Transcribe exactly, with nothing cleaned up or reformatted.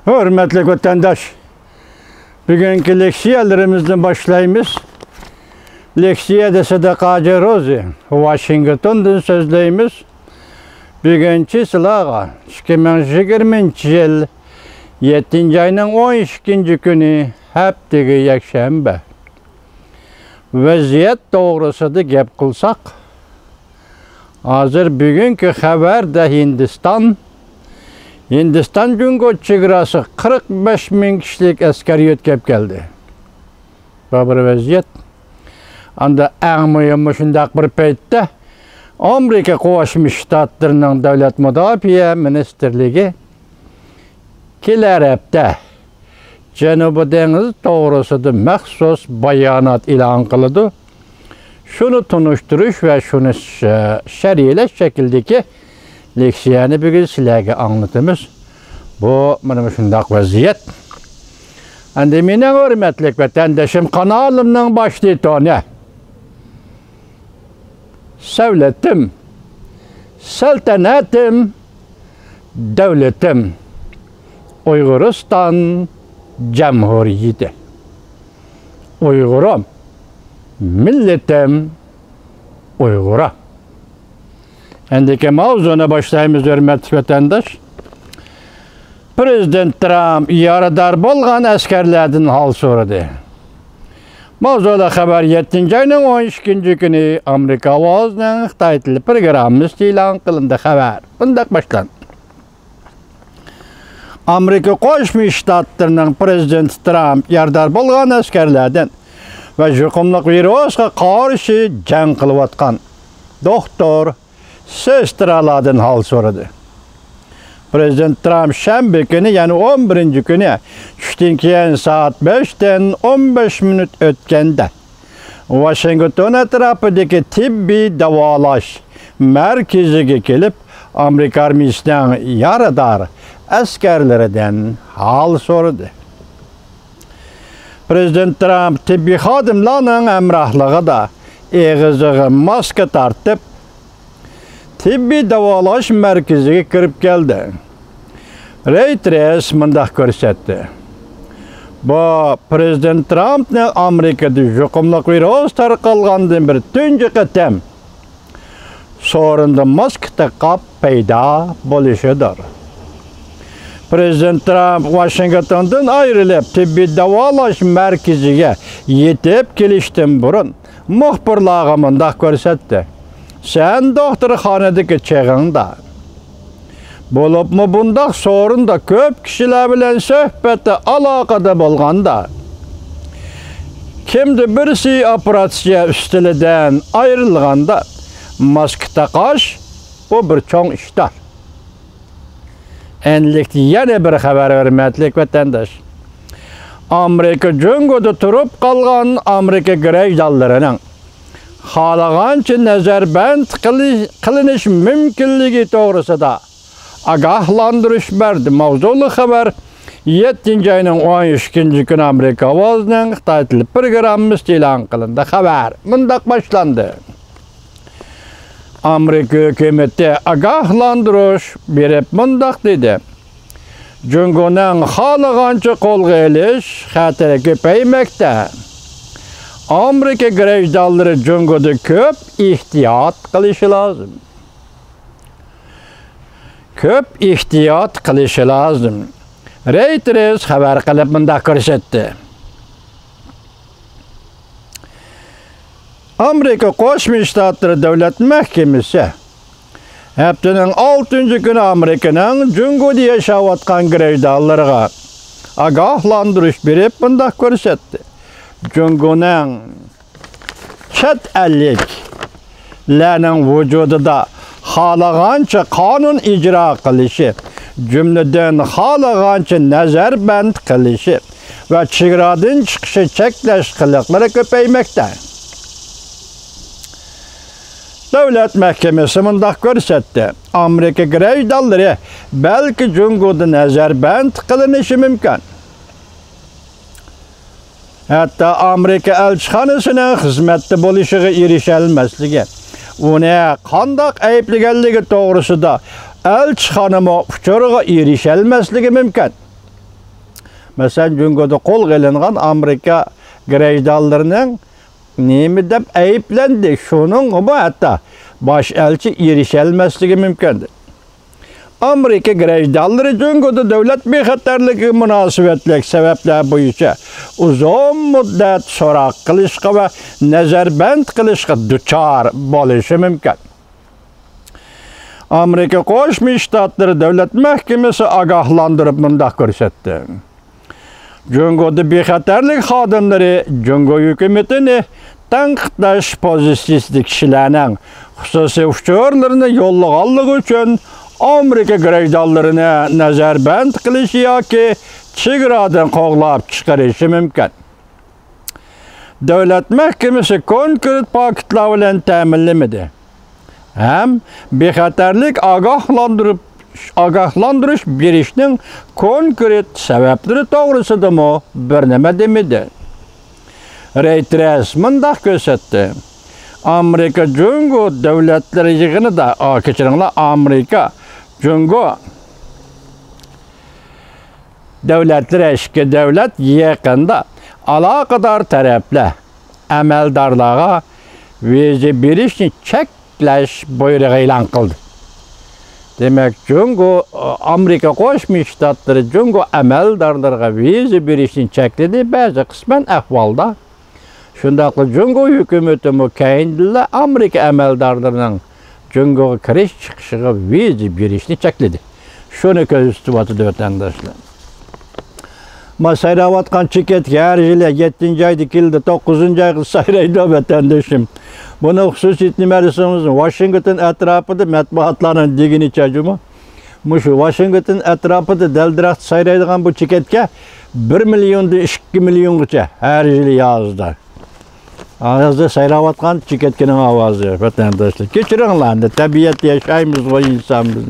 ھۆرمەتلىك ۋەتەنداش، بۈگۈنكى لېكسىيەلىرىمىزنى باشلايمىز. لېكسىيەدە سەدىقە ھاجى روزى، ۋاشىنگتوندىن سۆزلەيمىز. بۈگۈن چىسلاغا، ئىككى مىڭ يىگىرمىنچى يىل يەتتىنچى ئاينىڭ ئون ئىككىنچى كۈنى، ھەپتىگە يەكشەنبە. ۋەزىيەت توغرىسىدا گەپ قىلساق، ھازىر بۈگۈنكى خەۋەردە ھىندىستان، ھىندىستان جۇڭگو چېگراسىغا قىرىق بەش مىڭ كىشىلىك ئەسكەر يۆتكەپ كەلدى. بۇ بىر ۋەزىيەت. ئاندا ئەڭ مۇھىم، مۇشۇنداق بىر پەيتتە ئامېرىكا قوشما شتاتلىرىنىڭ دۆلەت مۇداپىئە مىنىستىرلىكى كېلەر ھەپتە جەنۇبىي دېڭىز توغرىسىدا مەخسۇس بايانات ئېلان قىلىدۇ. شۇنى تونۇشتۇرۇش ۋە شۇنى ش-، شەرھلەش شەكلىدىكى لېكسىيەنى بۈگۈن سىلەرگە ئاڭلىتىمىز. بۇ مانا مۇشۇنداق ۋەزىيەت. ئەمدى مېنىڭ ھۆرمەتلىك ۋەتەندىشىم، قانالىمنىڭ باش تىتونى. سەۋلىتىم، سەلتەنەتىم، دۆلىتىم، ئۇيغۇرىستان جەمھۇرىيىتى. ئۇيغۇرۇم، مىللىتىم، ئۇيغۇرۇم. ئەمدىكى ماۋزۇنى باشلايمىز، ھۆرمەتلىك ۋەتەنداش. پىرېزىدېنت ترامپ يارىدار بولغان ئەسكەرلەردىن ھال سورىدى. ماۋزۇلۇق خەۋەر يەتتىنچى ئاينىڭ ئون ئىككىنچى كۈنى ئامېرىكا ئاۋازىنىڭ خىتاي تىلى پروگراممىسىدا ئېلان قىلىندى. خەۋەر مۇنداق باشلاندى. ئامېرىكا قوشما شتاتلىرىنىڭ پىرېزىدېنتى ترامپ يارىدار بولغان ئەسكەرلەردىن ۋە يۇقۇملۇق ۋىرۇسقا قارشى جەڭ قىلىۋاتقان دوختۇر، سېسترالاردىن ھال سورىدى. پىرېزىدېنت ترامپ شەنبە كۈنى، يەنى ئون بىرىنچى كۈنى، چۈشتىن كېيىن سائەت بەشتىن ئون بەش مىنۇت ئۆتكەندە، ۋاشىنگتون ئەتراپىدىكى تېببىي داۋالاش مەركىزىگە كېلىپ، ئامېرىكا ئارمىيىسىنىڭ يارىدار ئەسكەرلىرىدىن ھال سورىدى. پىرېزىدېنت ترامپ تېببىي خادىملارنىڭ ھەمراھلىقىدا ئېغىزىغا ماسكا تارتىپ، تېببىي داۋالاش مەركىزىگە كىرىپ كەلدى. رېيتېرس مۇنداق كۆرسەتتى: بۇ پىرېزىدېنت ترامپنىڭ ئامېرىكىدا يۇقۇملۇق ۋىرۇس تارقالغاندىن بېرى تۇنجى قېتىم سورۇندا ماسكا تاقاپ پەيدا بولۇشىدۇر. پىرېزىدېنت ترامپ ۋاشىنگتوندىن ئايرىلىپ، تېببىي داۋالاش مەركىزىگە يېتىپ كېلىشتىن بۇرۇن مۇخبىرلارغا مۇنداق كۆرسەتتى: سەن دوختۇرخانىدىكى چېغىڭدا، بولۇپمۇ بۇنداق سورۇندا كۆپ كىشىلەر بىلەن سۆھبەتتە، ئالاقىدە بولغاندا، كىمدە بىرسى ئوپېراتسىيە ئۈستىلىدىن ئايرىلغاندا، ماسكا تاقاش، بۇ بىر چوڭ ئىشتار. ئەنلىكتە يەنە بىر خەۋەر، ھۆرمەتلىك ۋەتەنداش. ئامېرىكا جۇڭگودا تۇرۇپ قالغان ئامېرىكا گىرەجدانلىرىنىڭ خالىغانچە نەزەربەند قىلىش، قىلىنىش مۇمكىنلىكى توغرىسىدا ئاگاھلاندۇرۇش بەردى. ماۋزۇلۇق خەۋەر يەتتىنچى ئاينىڭ ئون ئىككىنچى كۈنى ئامېرىكا ئاۋازىنىڭ خىتاي تىلى پروگراممىسىدا ئېلان قىلىندى. خەۋەر مۇنداق باشلاندى. ئامېرىكا ھۆكۈمىتى ئاگاھلاندۇرۇش بېرىپ مۇنداق دېدى: جۇڭگونىڭ خالىغانچە قولغا ئېلىش خەتىرى كۆپەيمەكتە. ئامېرىكا گىرەجدانلىرى جۇڭگودا كۆپ ئېھتىيات قىلىشى لازىم. كۆپ ئېھتىيات قىلىشى لازىم. رېيتېرس خەۋەر قىلىپ مۇنداق كۆرسەتتى. ئامېرىكا قوشما شتاتلىرى دۆلەت مەھكىمىسى ھەپتىنىڭ ئالتىنچى كۈنى ئامېرىكىنىڭ جۇڭگودا ياشاۋاتقان گىرەجدانلىرىغا ئاگاھلاندۇرۇش بېرىپ مۇنداق كۆرسەتتى: جۇڭگونىڭ چەت ئەللىكلەرنىڭ ۋۇجۇدىدا خالىغانچە قانۇن ئىجرا قىلىشى، جۈملىدىن خالىغانچە نەزەربەند قىلىشى ۋە چېگرادىن چىقىشى چەكلەش قىلىقلىرى كۆپەيمەكتە. دۆلەت مەھكىمىسى مۇنداق كۆرسەتتى: ئامېرىكا گىرەجدانلىرى بەلكى جۇڭگودا نەزەربەند قىلىنىشى مۇمكىن. ھەتتا ئامېرىكا ئەلچىخانىسىنىڭ خىزمەتتە بولۇشىغا ئېرىشەلمەسلىكى، ئۇنى قانداق ئەيىبلىگەنلىكى توغرىسىدا ئەلچىخانىمۇ ئۇچۇرغا ئېرىشەلمەسلىكى مۇمكىن. مەسىلەن، جۇڭگودا قولغا ئېلىنغان ئامېرىكا گىرەجدانلىرىنىڭ نېمە دەپ ئەيىبلەندى، شۇنىڭغىمۇ ھەتتا باش ئەلچى ئېرىشەلمەسلىكى مۇمكىن. ئامېرىكا گىرەجدانلىرى جۇڭگودا دۆلەت بىخەتەرلىكىگە مۇناسىۋەتلىك سەۋەبلەر بويىچە ئۇزۇن مۇددەت سوراق قىلىشقا ۋە نەزەربەند قىلىشقا دۇچار بولۇشى مۇمكىن. ئامېرىكا قوشما شتاتلىرى دۆلەت مەھكىمىسى ئاگاھلاندۇرۇپ مۇنداق كۆرسەتتى. جۇڭگودا بىخەتەرلىك خادىملىرى جۇڭگو ھۆكۈمىتىنى تەنقىدلەش پوزىتسىيىسىدىكى كىشىلەرنىڭ خۇسۇسىي ئۇچۇرلىرىنى يوللىغانلىقى ئۈچۈن ئامېرىكا گىرەجدانلىرىنى نەزەربەند قىلىشى ياكى چېگرادىن قوغلاپ چىقىرىشى مۇمكىن. دۆلەت مەھكىمىسى كونكرېت پاكىتلار بىلەن تەمىنلىمىدى ھەم بىخەتەرلىك ئاگاھلاندۇرۇپ، ئاگاھلاندۇرۇش بېرىشنىڭ كونكرېت سەۋەبلىرى توغرىسىدىمۇ بىر نېمە دېمىدى. رېيتېرس مۇنداق كۆرسەتتى: ئامېرىكا جۇڭگو دۆلەتلىرى يىغىنىدا، ئا، كەچۈرۈڭلار، ئامېرىكا جۇڭگو دۆلەتلىرى ئىككى دۆلەت يېقىندا ئالاقىدار تەرەپلەر ئەمەلدارلارغا ۋىزا بېرىشنى چەكلەش بۇيرۇقى ئېلان قىلدى. دېمەك، جۇڭگو، ئامېرىكا قوشما شتاتلىرى جۇڭگو ئەمەلدارلىرىغا ۋىزا بېرىشنى چەكلىدى، بەزى قىسمەن ئەھۋالدا. شۇنداقلا جۇڭگو ھۆكۈمىتىمۇ كەينىدىنلا ئامېرىكا ئەمەلدارلىرىنىڭ جۇڭگوغا كىرىش چىقىشىغا ۋىزا بېرىشنى چەكلىدى. شۇنى كۆزىتىۋاتىدۇ، ۋەتەنداشلار. ما سايراۋاتقان چېكەتكە ھەر يىلى يەتتىنچى ئايدا كېلىدۇ، توققۇزىنچى ئايغا سايرايدۇ، ۋەتەندىشىم. بۇنىڭ خۇسۇسىيىتى نېمە دېسىڭىز، ۋاشىنگتون ئەتراپىدا مەتبۇئاتلارنىڭ دېگىنىچە جۇمۇ. مۇشۇ ۋاشىنگتون ئەتراپىدا دەل-دەرەختە سايرايدىغان بۇ چېكەتكە بىر مىليوندىن ئىككى مىليونغىچە ھەر يىلى يازدا. ھازىر سايراۋاتقان چېكەتكىنىڭ ئاۋازى، ۋەتەنداشلار. كەچۈرۈڭلار، ئەمدى تەبىئەتتە ياشايمىزغۇ، ئىنسانمىز.